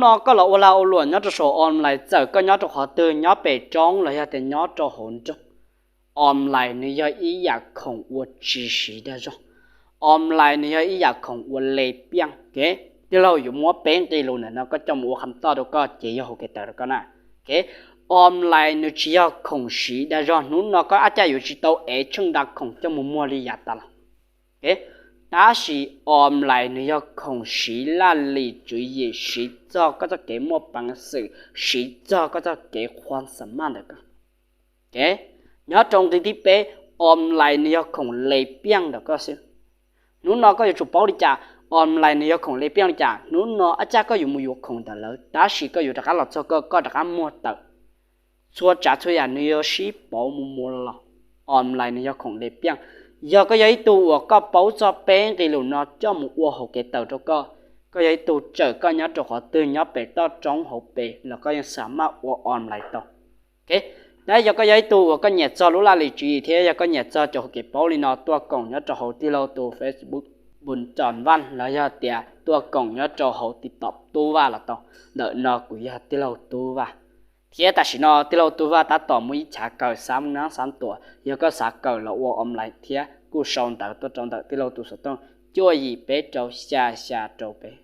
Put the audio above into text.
Hnub no koj los ua lag ua luam nyob rau saum online, txawm koj nyob rau qhov twg, nyob pem roob los yog tias nyob rau hauv nroog, online nws yog ib yam khoom uas tsis siv dag zog. Online nws yog ib yam khoom uas le piaj. Tij laug yuav muab peb nqe lus ntawm no koj coj mus ua kham toj rau koj ces yog hauv kev tawm rau koj na. Online nws tsis yog khoom siv dag zog. Hnub no koj ab caj yuav tsis tau ev tsheej nra khoom coj mus muag li yav tas los. Tab sis online nws yog khoom siv laj lim tswv yim, siv txog koj txoj kev muaj peev xwm, siv txog koj txoj kev qhuas xa maj ntawm koj. Nyob rau nqe thib peb, online nws yog khoom le piaj ntawm koj xwb. Hnub no koj yuav tsum paub li cas, online nws yog khoom le piaj li cas. Hnub no ab caj koj yuav mus yuav khoom ntawm lawv, tab sis koj yuav rov qab los txog koj, koj rov qab muag tawm. Txhua tsav txhua yam nws yuav sib pauv mus mus los. Online nws yog khoom le piaj. Yog koj yog ib tug uas koj paub txog peb nqe lus no coj mus ua hauv kev tawm rau koj, koj yog ib tug txawm koj nyob rau qhov twg, nyob pem toj roob hauv pes los koj yeej xa maj ua online tau. Tab yog koj yog ib tug uas koj nyiam txog lub laj lim tswv yim thiab yog koj nyiam txog cov hauv kev paub li no, tuaj koom nyob rau hauv tij laug tus Facebook Npus Tsom Vaj los yog tias tuaj koom nyob rau hauv TikTok Tub Vaj los tau. Ntawm no kuv yog tij laug Tub Vaj. Thiab tam sim no tij laug Tub Vaj tab tom muaj ib chav kawm xab nab xab tuam, yog koj xav kawm los ua online thiab kuj sau ntawv tuaj rau ntawm tij laug tus xov tooj cuaj yim peb rau xya xya rau peb.